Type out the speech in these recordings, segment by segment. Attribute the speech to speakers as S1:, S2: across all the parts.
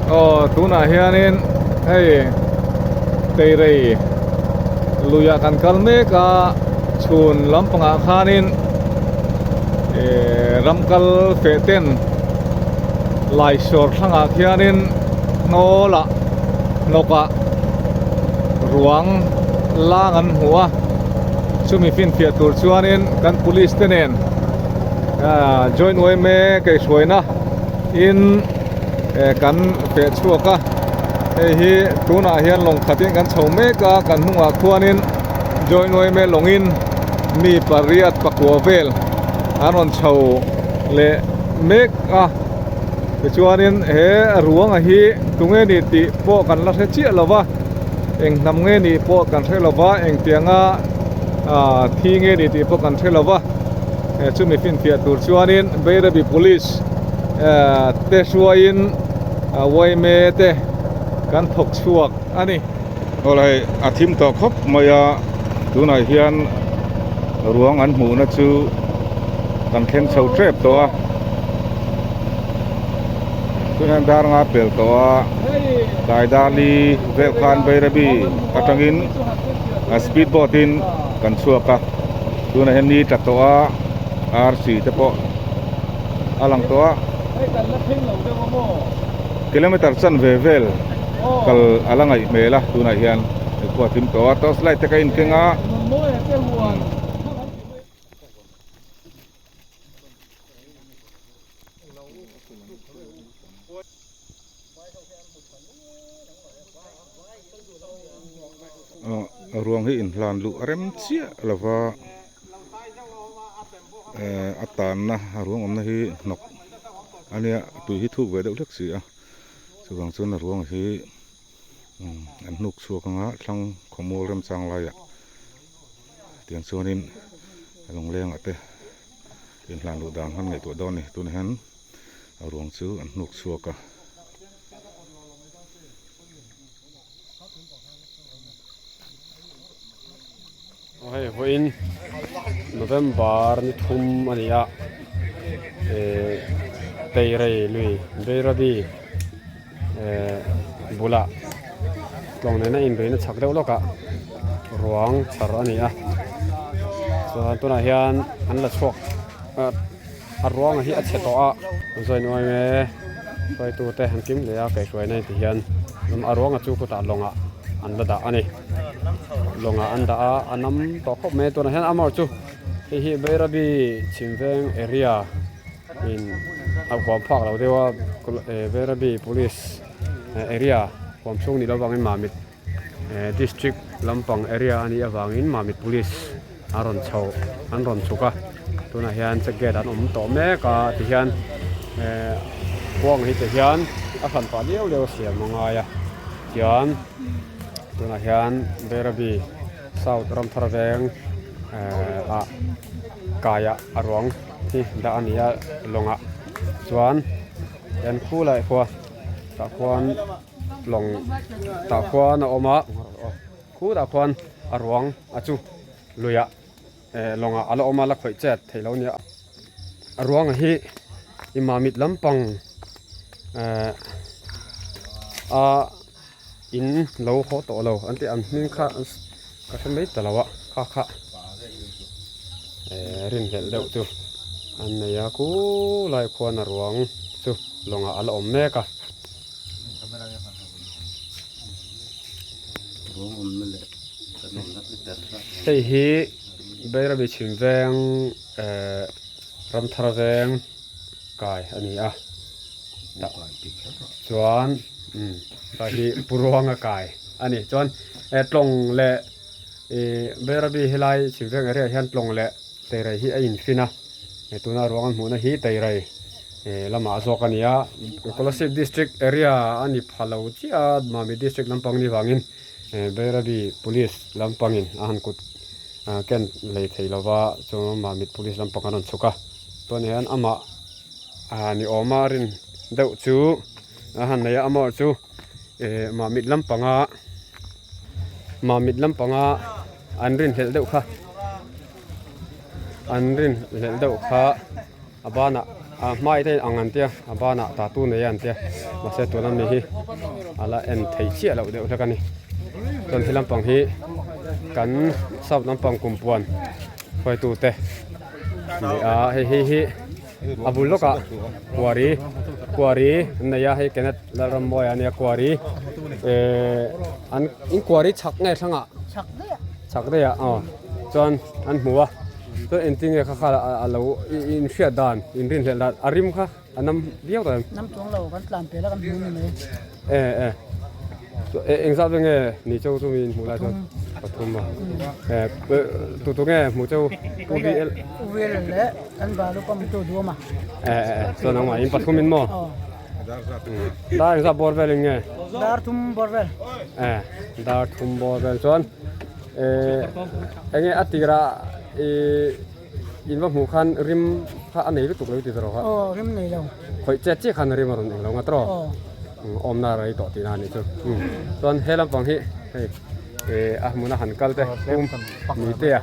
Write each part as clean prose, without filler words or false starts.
S1: Aw tunah hianin hei Teirei luiah kan kal mek a chhun lampangah khanin ehh ram kal feh ten Laisawr thlangah khianin hnawlah hnawkah ruang lang an hmu a chumi finfiah tur chuanin kan police te nen ah joint yma kaihhruaina in eh kan feh chhuak a hei hi tunah hian lawng khatin kan chho mek a kan hnungah khuanin joint yma lawngin mi pariat pakua vel an rawn chho leh mek a tichuanin he ruanga hi tunge ni tih pawh kan la hre chiah lo va eng hnam nge nih pawh kan hre lo va engtianga ah thi nge ni tih pawh kan hre lo va eh chumi finfiah tur chuanin Bairabi police eh te hruaiin yma te kan thawk chhuak a ni.
S2: Aw hei a thim tawh khawp mai a tunah hian ruang an hmuhna chu kan thleng chho tep tawh a tunah hian dar nga pel tawh a Daidali vel khan Bairabi atangin a speed boat in kan chhuak a tunah hian ni tla tawh a arsi te pawh a lang tawh a kilometer chanve vel kal a la ngaih hmel a tunah hian khua a hlim tawh a torch light te ka in keng a. Ruang hi inhlan luh a rem chiah lova eh a tanna a ruang awmna hi hnawk a nia tui hi thuk ve deuh hlek si a chuvang chuan a ruang hi an hnuk chhuak anga thlang khawmual remchang laiah tiang chuanin lunglengah te inhlan luh dan han ngaihtuah dawn a ni tunah hian a ruang chu an hnuk chhuak a.
S3: Hei vawiin November ni thum a ni a ehh Teirei lui Bairabi ehh bulah tlawng nena inbeihna chhak deuh lawkah ruang chhar a ni a chuan tunah hian an la chhuak a ruang hi a chhe tawh a zawi nuai nge hruaitu te an kim leh a kaihhruaina ti hian a ruanga chu khutah lawngah an la dah a ni lawngah an dah a a nam tawh khawp mai a tunah hian amah chu hei hi Bairabi chhimveng area in a huam phak lo deuh a Bairabi police area huam chhung nih loh avangin Mamit District lampang area a nih avangin Mamit Police an rawn chho an rawn chhuk a tunah hian check gate an awm tawh mek a tihian eh huang hi te hian a hran pah liau liau a siam a ngai a tichuan tunah hian Bairabi South Ramthar veng eh ah kaiah a ruang hi dah a ni a lawngah chuan an khu lai khua tah khuan. lawng tah khuan a awm a khutah khuan a ruang a chu luiah eh lawngah a la awm a la khawih chet theih lo a nia a ruang hi i mamit lampang eh a in lo haw tawh lo an tih ang hming kha ka hre mai ta lo a kha kha eh rinhlelh deuh chu an nei a khulai khuan a ruang chu lawngah a la awm mek a. Hei hi Bairabi chhim veng ehh Ramthar veng kai a ni a tah chuan umm tlai hi Pu Ruanga kai a ni chuan eh tlawng leh ih Bairabi helai chhim veng area ah hian tlawng leh Teirei hi a infin a tuna ruang an hmuhna hi Teirei lamah a zawk a ni a Kolasib district area a ni pha lo chiah a Mami district lampang ni vangin Bairabi police lampangin a han kut ken lei thei lova chu Mamit police lampang an rawn chhuk a chuan hian amah ni awma rin deuh chu a han nei a amah chu Mamit lampanga Mamit lampanga an rinhlelh deuh kha an rinhlelh deuh kha a banah. A hmai te ang an tia a banah tattoo nei a an tia mahse tuna mi hi a la en thei chiah loh deuh hlek a ni chuan he lampang hi kan south lampang kumpuan hruaitu te ni a hei hei hi a bul lawkah kuari kuari an nei a hei Kenneth Lalrammawia a nia kuari ehh an in kuari chhak nge thlangah chhak daih ah aw chuan an hmu a. Chuan engtin nge kha kha a lo in hriat dan in rinhlelh dan a rim kha a nam viau tawh em?
S4: Nam chuang lo kan tlan pel a kan hmu ni mai.
S3: E e chu e engzat ve nge ni cheu chu mi in hmuh lai chuan pathum a e tu tu nge hmuh cheu U V L
S4: U V L leh kan balu pump tu duam a.
S3: E e e chuan nangmah in pathum in maw? Dar engzat bawr vel in nge?
S4: Dar thum bawr vel.
S3: E dar thum bawr vel chuan Eh enge a tirah ih in va hmuh khan rim kha a nei lutuk lo ti tawh kha.
S4: Aw rim nei lo.
S3: Khawih chet chiah khan rim a rawn eng lo ngat rawh.
S4: Aw.
S3: Awmna a rei tawh tihna a nih chu. Chuan he lampang hi hei eh a hmuna han kal te pum ni te a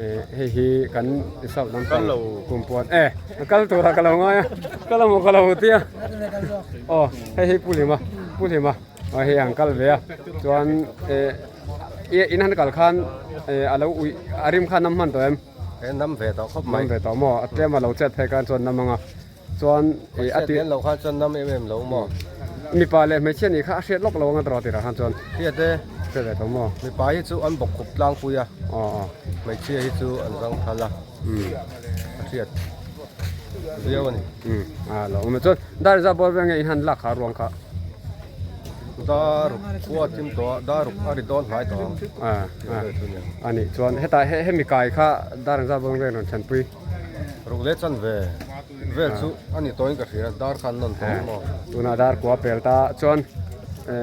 S3: eh hei hi kan south lampang kumpuan eh a kal turah ka lo ngai a ka la maw ka lo tia. Aw hei hi Pu Hlima Pu Hlima. A hei an kal ve a chuan eh in han kal khan eh a lo uih a rim khan nam hman tawh em?
S5: He nam ve tawh khawp mai.
S3: Nam ve tawh maw? A tlem a lo chet phei khan chuan nam ang a chuan
S5: eh a tih lo khan chuan nam em em lo maw?
S3: Mipa leh hmeichhia nih kha a hriat lawk lo ang a tawh tirah khan chuan.
S5: Hriat e.
S3: Hriat ve tawh maw?
S5: Mipa hi chu an bawk khup tlangpui a.
S3: Aw aw.
S5: Hmeichhia hi chu an zang thal a. A hriat viau a ni.
S3: A lo awm e. Chuan dar za bawr vel nge in han lak kha ruang kha?
S5: Daruk khua thim tawh a, daruk a ri dawn hnai tawh ang.
S3: A a ni chuan hetah hemi kai kha dar za bawr vel rawn thlenpui.
S5: Ruk leh chan ve vel chu a ni tawhin ka hria, dar khan nawn tawh maw?
S3: Tunah dar kua pel ta chuan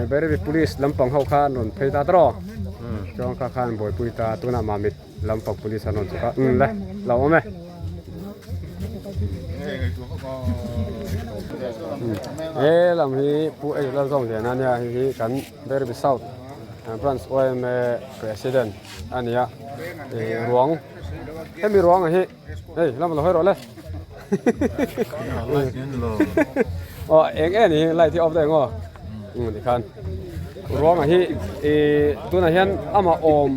S3: Bairabi Police lampang ho kha an rawn phei ta tawh chuan kha khan buaipui ta tunah Mamit Lampang police an rawn chhuk a umm le lo awm e he lam hi pu ei lal zawng lian a nia hei hi kan Berbi South branch yma president a ni a ih ruang hemi ruang hi hei lam lo hawi rawh le aw eng em ni light hi off daih ang aw umm tikhan ruang hi ih tunah hian amah awm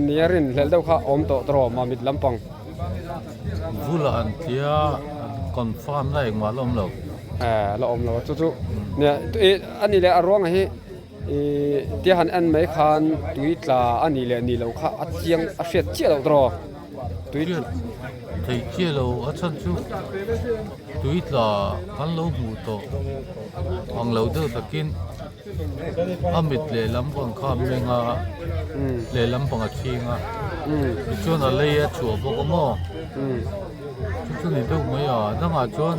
S3: nia rin hlelh deuh kha awm tawh tawh rawh mamit lampang.
S6: Vula an tia an confirm na engmah la awm lo.
S3: Eh la awm lo chu chu nia ih ani leh a ruang hi ih tia han en mai khan tui tla a nih leh nih loh kha a chiang a hriat chiah loh tawh rawh.
S6: Tui thei chiah lo a chhan chu tui tla kan lo hmuh tawh ang lo deuh takin a mit lehlam pang kha a meng a lehlam pang a chhing a tichuan a lei a chhuah bawk a maw chu chu ni deuh mai a dangah chuan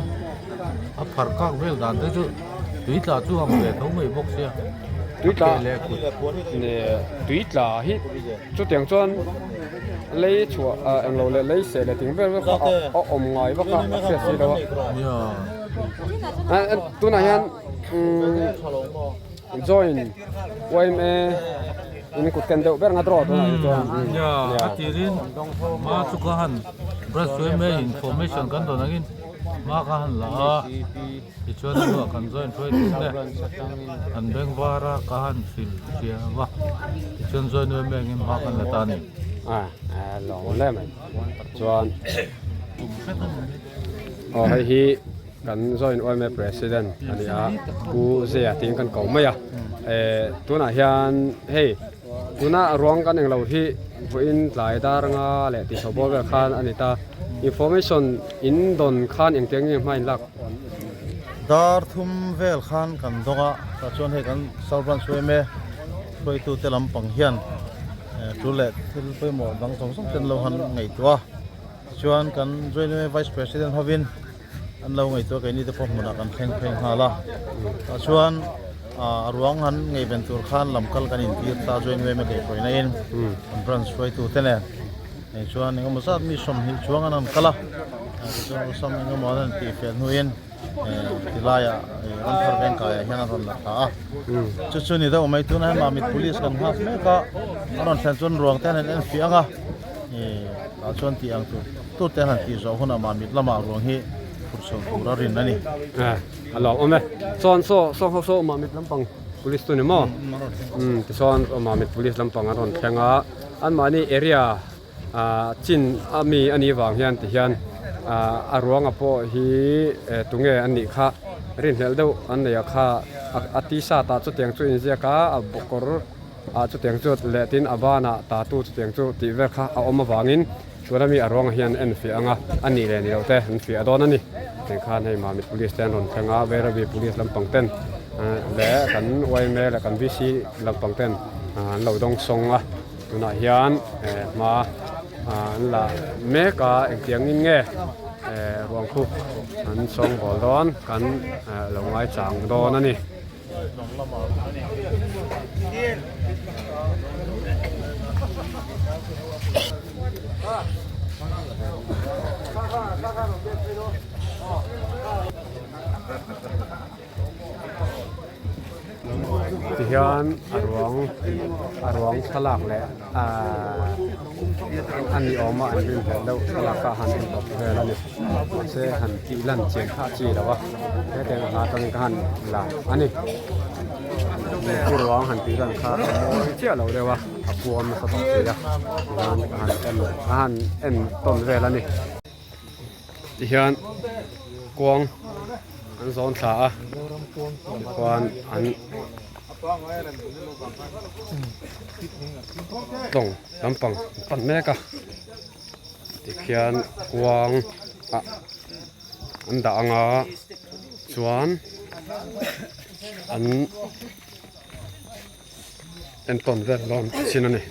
S6: a phar kak vel dan te chu tui tla chu ang ve tho mai bawk sia
S3: tui tla tui tla hi. Chutiang chuan lei chhuah ah englo leh lei seh leh ting vel vel kha a awm ngai vak a a hriat si lo a tunah hian umm join yma in kut ken deuh ber nga draw tunah hi chuan
S6: a tirin hma chu ka han branch yma information kan dawn angin hma ka han la a. Tichuan a hnuah kan join hruai thin te an beng var a ka han hrilh fiah va tichuan join em em in hma kan la ta a ni.
S3: A lawm hle mai chuan aw hei hi kan join yma president a ni a Pu Zia tiin kan ko mai a eh tunah hian hei tuna ruang kan englo hi vawiin tlai dar anga leh tih chho bawr vel khan a ni ta information in dawn khan engtiang nge hma in lak.
S7: Dar thum vel khan kan dawng a, tah chuan hei kan South Branch yma hruaitute lampang hian tul leh thil pawimawh dang zawng zawng te an lo han ngaihtuah a, tichuan kan Joint yma Vice President hovin an lo ngaihtuah keini te pawh hmunah kan thleng phei nghal a, tah chuan a ruang han ngaihven tur khan lam kal kan intir ta Joint yma kaihhruaina in kan branch hruaitute nen. Hei chuan engemaw zat mi 20 chuang an rawn kal a, tichuan awlsam engemaw an rawn tih fel hnuin tilaiah ramthar veng kaiah hian an rawn la thla a, chu chu ni deuh mai tunah hian Mamit Police kan nghak mek a, an rawn thlen chuan ruang te an han en fiah ang a, tah chuan tih ang tur tur te an han tih zawh hunah Mamit lamah ruang hi. phurh chho tur a rin a ni.
S3: A lawm awm e. Chuan saw saw ho saw Mamit lampang police chu ni maw? Umm tichuan Mamit police lampang an rawn thleng a, anmahni area chin a mi a nih vang hian ti hian a ruanga pawh hi tunge an nih kha rinhlelh deuh an nei a kha a t-shirt ah chutiang chu inziak a a kawr ah chutiang chu leh tin a banah tattoo chutiang chu tih vel kha a awm avangin tuna mi a ruangah hian en fiah ang a a nih leh ni loh te an fiah dawn a ni tiang khan hei Mamit police te an rawn thleng a Bairabi police lampang ten leh kan yma leh kan VC lampang ten an lo dawng sawng a. Tunah hian hma an la mek a engtiangin nge ruang khu an sawngbawl dawn kan lo ngaichang dawn a ni. Tihian a ruang a ruang thlalak leh ahh a ni awm a an rinhlelh deuh thlalak kha han en tawp vel a ni mahse han tih lan chian kha a chi lo a hetiang a hla atangin ka han la a ni mitthi ruang han tih lan kha a mawi chiah lo deuh a a puam nasa tawh si a tihian ka han en ka han en tawn vel a ni. Tihian kuang an zawn thla a tichuan an tlawng lampang an pan mek a tikhian kuang ah an dah ang a chuan an entawn vel dawn chin a ni.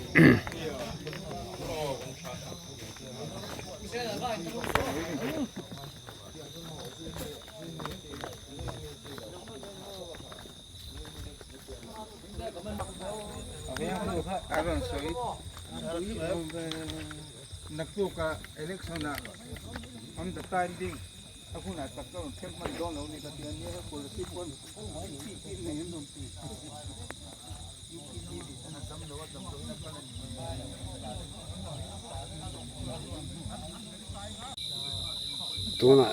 S3: Tunah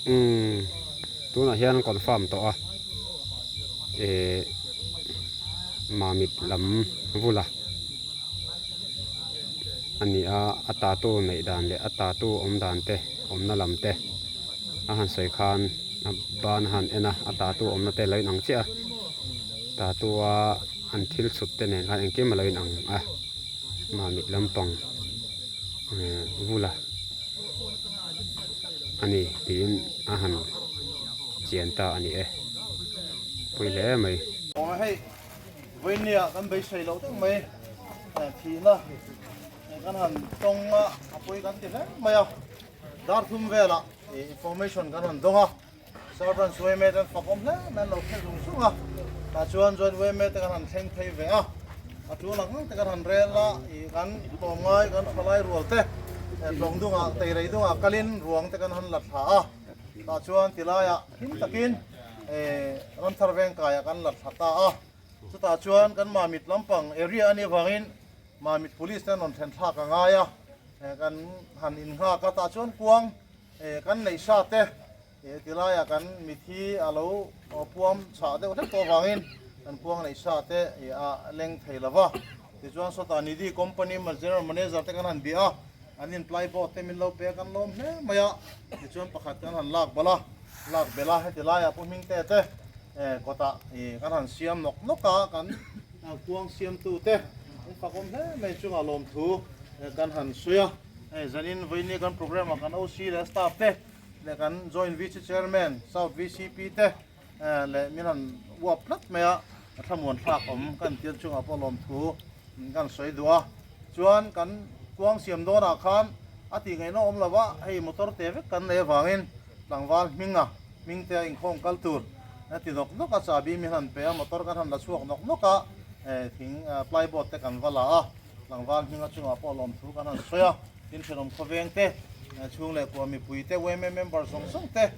S3: umm tunah hian an confirm tawh a ehh mamit lam vula a ni a a tattoo neih dan leh a tattoo awm dan te awmna lam te a han sawi khan a ban a han en a a tattoo awmna te a lo inang chiah a tattoo a an thil chhut te nen khan engkim a lo inang a mamit lampang ehh vula a ni tiin a han chian ta a ni e pawi hle mai.
S7: Hei vawinia kan beisei loh deuh mai thihna kan han tawng a a pawi kan ti hle mai a dar thum velah information kan han dawng a. Servants Wayme te an fak awm hle mai an lo khelh zung zung a, tah chuan Joint Wayme te kan han thleng phei ve a, a tul ang ang te kan han rel a, ih kan tlawmngai kan thalai rual te tlawng dungah teirei dungah kalin ruang te kan han la thla a, tah chuan tilaiah him takin eh Ramthar Vengkaiah kan la thla ta a, chutah chuan kan Mamit lampang area a nih avangin Mamit Police te an rawn thlen thlak a ngai a, kan han innghak a, tah chuan kuang Kan neih sa te tilaiah kan mithi a lo puam chhah deuh hlek tawh avangin kan kuang neih sa te a leng thei lo va. Tichuan sawtah Nidhi Company General Manager te kan han bia a, an in plyboard te min lo pe a kan lawm hle mai a. Tichuan pakhat kan han lak bal a, lak belh a heti laiah Pu Hmingte te kawtah kan han siam nawk nawk a, kan kuang siamtu te an fakawm hle mai chungah lawmthu kan han sawi a. Hei zanin vawinia kan programme ah kan OC leh staff te leh kan joint VC chairman South VCP te leh min han uap tlat mai a thlamuan thlak awm kan tir chungah pawh lawmthu kan sawi duh a chuan kan kuang siam dawnah khan a tih ngaihna awm lo va hei motor te vek kan nei avangin tlangval hminga hming te a inkhawm kal tur a ti nawk nawk a chahbi min han pe a motor kan han la chhuak nawk nawk a thing plyboard te kan va la a. Tlangval hminga chungah pawh lawmthu kan han sawi a, tin thenawm khawveng te, chhung leh kua mipui te, yma member zawng zawng te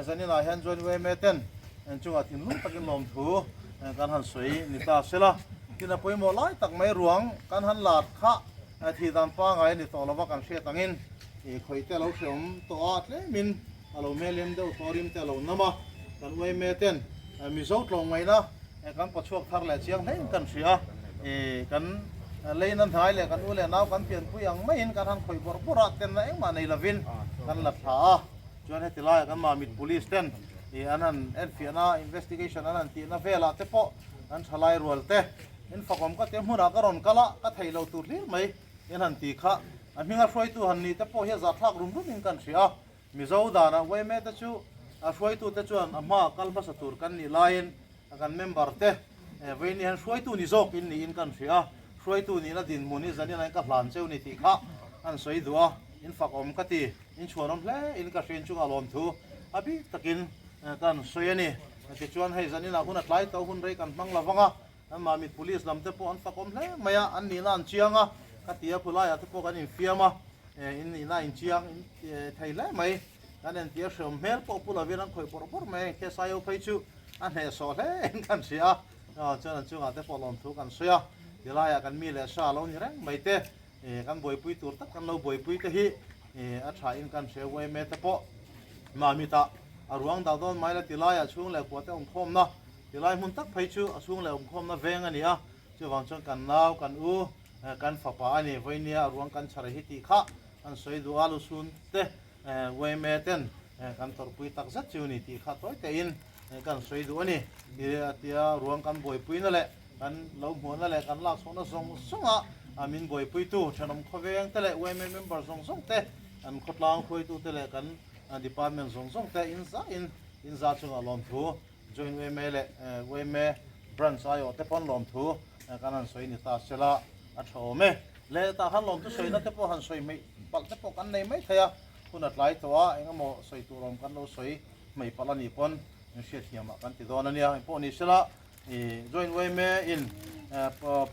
S7: zaninah hian joint yma ten chungah thinlung takin lawmthu kan han sawi ni ta sela. Tin a pawimawh lai tak mai ruang kan han lat kha thih dan pangai a ni tawh lova kan hriat angin Ih khawih te a lo hreawm tawh a, tlemin a lo melem deuh tawh a, rim te a lo nam a, kan uaime ten Mizo tlawmngaihna kan pawchhuak thar leh chiang hlein kan hria. Ih kan leina hnai leh kan u leh nau kan pianpui ang maiin kan han khawih bawrh bawrh a, tenna engmah nei lovin kan la thla a. Chuan heti laiah kan Mamit Police ten ih an han enfiahna, investigation an han tihna velah te pawh an thalai rual te in fakawm ka tia hmunah ka rawn kal a, ka theih lo tur hlir mai. In han ti kha, a hminga hruaitu han nih te pawh hi a zahthlak rum rum in kan hria a, Mizo danah Uaime te chu a hruaitu te chuan a hma kal hmasa tur kan nih laiin kan member te vawiin hian hruaitu ni zawk in niin kan hria a, hruaitu nihna dinhmun hi zanin ah ka hlan cheu ni tih kha an sawi duh a, in fakawm ka ti, in chhuanawm hle in ka hriin chunga lawmthu a bik takin kan sawi a ni. Tichuan hei zanin ah hun a tlai tawh hun rei kan hmang lo vang a. An Mamit Police lam te pawh an fakawm hle mai a, an nihna an chiang a, ka ti a, khulaiah te pawh kan infiam a, in nihna a inchiang thei hle mai. Kan entir hreawm hmel pawh pu lovin an khawih bawrh bawrh mai a, engkhe Saio phei chu a hnehsawh hle in kan hria a, chuan an chungah te pawh lawmthu kan sawi a, tilaiah kan mi leh sa lo ni reng mai te, kan buaipui tur tak kan lo buaipui te hi a tha in kan hre uaime te pawh Mamit-ah a ruang dah dawn mai la tilaiah chhung leh kua te awmkhawmna Tilai hmun tak phei chu a chhung leh awmkhawmna veng a ni a, chuvang chuan kan nau, kan u, kan fapa a ni, vawinia a ruang kan chhar hi tih kha an sawi duh a, lusun te, uaime ten kan tawrhpui tak zet chu ni tih kha tawi tein kan sawi duh a ni. Tia ruang kan buaipuina leh kan lo hmuahna leh kan lak chhuahna zawng zawnga min buaipuitu thenawm khawveng te leh uaime member zawng zawng te, an khawtlang hruaitute leh kan department zawng zawng te inzahin inza chungah lawmthu Joint yma leh yma Branch aiawh te pawn lawmthu kan han sawi ni ta sela a tha awm e. Leh tah khan lawmthu sawina te pawh han sawi hmeih palh te pawh kan nei mai thei a, hun a tlai tawh a, eng emaw sawi tur awm kan lo sawi hmeih palh a nih pawn min hriatthiamah kan ti dawn a nia. Eng pawh ni sela Joint yma in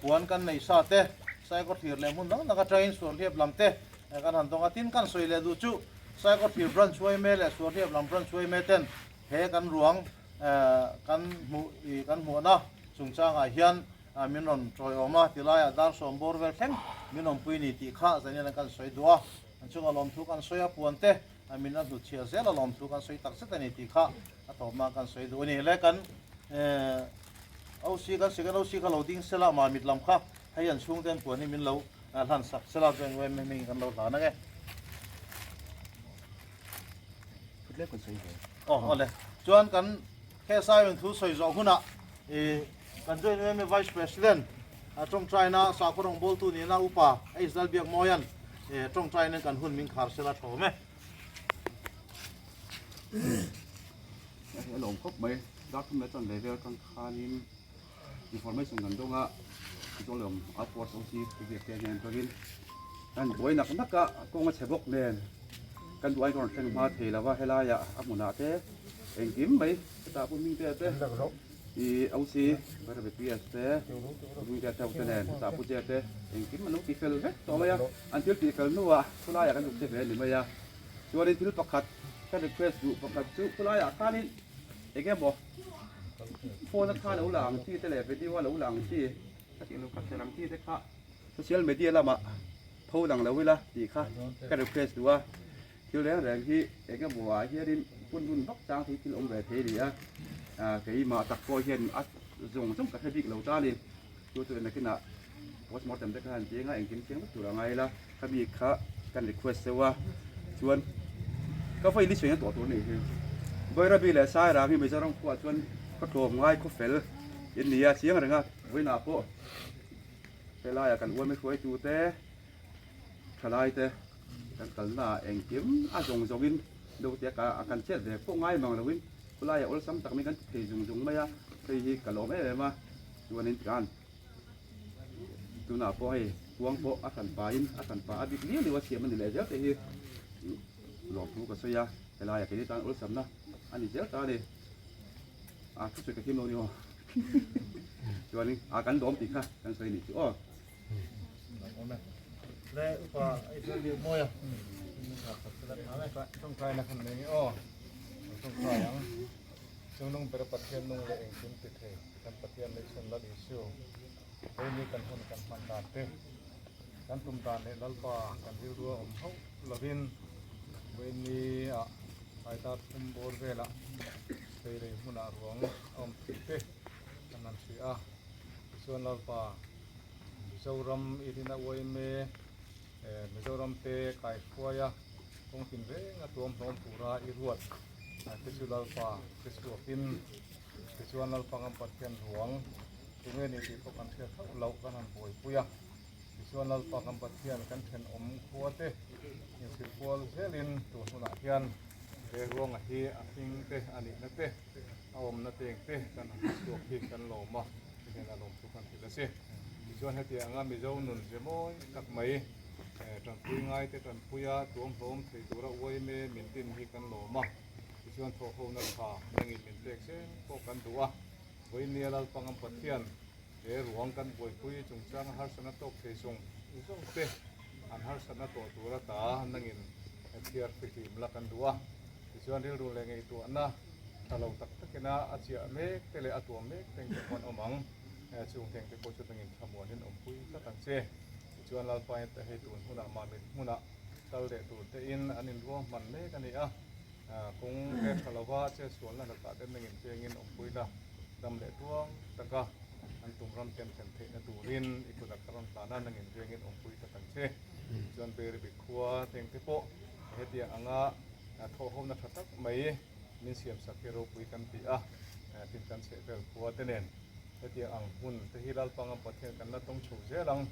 S7: puan kan nei sa te, Saikawthlir leh hmun dang dang atangin Suarhliap lam te kan han dawng a, tin kan sawi leh duh chu Saikawthlir Branch yma leh Suarhliap lam Branch yma ten He kan ruang kan hmuh i kan hmuhna chungchangah hian min rawn tawiawm a, tilaiah Darsawm bawr vel thleng min awmpui ni tih kha zanin kan sawi duh a, an chunga lawmthu kan sawi a, puan te min a hnutchhiah zel a lawmthu kan sawi tak zet a ni tih kha a tawpna kan sawi duh a ni. Le kan OC kan second OC kha lo ding sela Mamit lam kha hei an chhungten puan hi min lo hlan sak sela chuan yma hming kan lo hlan ang e. Aw awle chuan kan KSI in thu sawi zawh hunah ih kan joint yma vice president a tawngtaina sakhaw rawngbawltu nihna upa H Lalbiakmawia'n ih tawngtaina kan hun min khar sela tha awm e.
S8: Hei a lawm khawp mai darthum leh chanve vel atang khanin information kan dawng a Mizoram Outpost OC te biak te hian atangin kan buai nak nak a kawng a chhe bawk nen kan duh aiin ka rawn thleng hma thei lo va helaiah a hmunah te engkim mai hetah pawh hming te te ih OC Bairabi PS te hming te te nen hetah pu J te engkim an lo ti fel vek tawh mai a an thil tih fel hnuah khulaiah kan zuk che ve a ni mai a chuanin thil pakhat ka request duh pakhat chu khulaiah khanin eng emaw phone a kha lo la ang chi te leh video a lo la ang chi ka tih lo ka share ang chi te kha social media lamah tho lang lo ila tih kha ka request duh a thil reng reng hi eng emaw ah hianin hun hun vak chang thei thil awm ve thei a ni a ah keimah tak pawh hian a zawng zawng ka hre bik lo ta a ni chu chu nakinah postmortem te kha han cheng a engkim chiang vek tur a ngai ila khami kha kan request deuh a chuan ka vawi ni sawi na tawh tur a nih hi Bairabi leh Sairang hi Mizoram khuaah chuan ka tlawm ngai khaw fel in ni a chiang reng a vawiinah pawh helaiah kan uame hruaitu te thalai te kan kalna ah engkim a zawng zawngin deuh te a kan chet ve pawh ngai mang loin khulaiah awlsam tak mai kan ti thei zung zung mai a hei hi ka lawm em em a chuanin tikhan tunah pawh hei kuang pawh a hran pahin a hran pah a bik liau liau a siam a ni leh zel te hi lawmthu ka sawi a helaiah keini tan awlsamna a ni zel ta a ni a thusawi ka thiam lo a ni aw chuanin a kan lawm tih kha kan sawi a nih chu aw.
S1: Chungnung ber Pathian nung leh engkim ti thei kan Pathian leh chhun Lal Isu, keini kan hun kan hman dan te. Kan tum dan leh Lalpa kan rilru a awm hauh lovin vawiinni ah Taitar thum bawr velah Teirei hmunah ruang a awm thei te kan han hria a. Tichuan Lalpa Mizoram i rin a uaime Mizoram te kaihruai a kawng tin reng a tuam hlawm tura i ruat te chu Lalpa te chhuakin tichuan Lalpa ngam Pathian ruang tunge ni tih pawh kan hriat hauh loh kan han buaipui a. Tichuan Lalpa kan Pathian kan thenawm khua te inhrilh kual zelin tun hunah hian he ruanga hi a hming te a nihna te a awmna teng te kan han hre chhuak hi kan lawm a, ti hian a lawm thu kan hrilh a si. Tichuan heti anga Mizo nun ze mawi tak mai tanpui ngai te tanpuia tuam hlawm thei tura uaime min tin hi kan lawm a, tichuan thawhhona tha nangin min pek zel pawh kan duh a, vawinia Lalpa ngam Pathian He ruang kan buaipui chungchanga harsatna tawk thei zawng zawng te an harsatna tawh tur ata nangin thiar fihlim la kan duh a. Tichuan rilru leh ngaihtuahna tha lo tak takina a chiah mek te leh a tuam mek teng te pawh an awm ang. Chung teng te pawh chu nangin thlamuanin awmpui tlat ang che. Tichuan Lalpain te hei tun hunah Mamit hmunah kal leh tur tein an inruahman mek a ni a. Kawng te tha lova chetsualna lakah te nangin pengin awmpui la. Dam leh tuang taka an tum ram tem thlen theihna turin i kut a ka rawn hlan a, nangin vengin awmpui ta tang che. Chuan Beiribik khua tengte pawh hetiang anga thawhhawmna tha tak mai min siamsak hi ropui kan ti a, tin kan chhehvel khua te nen hetiang ang hun te hi Lalpanga Pathian kan la tawng chho zel ang,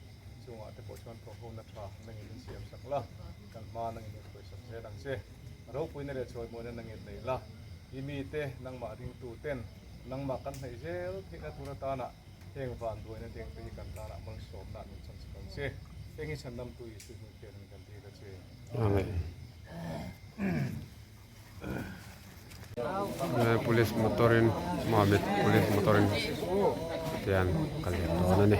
S1: chungah te pawh chuan thawhhawmna tha nangin min siamsak la, kan hma nangin min hruaisak zel ang che. Ropuina leh chawimuana nangin nei la, i mite nangmah ringtu ten nangmah kan hnaih zel theihna tur atana heng van duaina deng te hi kan tanah malsawmna min chan chak ang che. Heng hi chhandamtu Isu hming hian kan dil a che.
S3: Amen. Police motor in Mamit police motor in tian kal leh dawn a ni.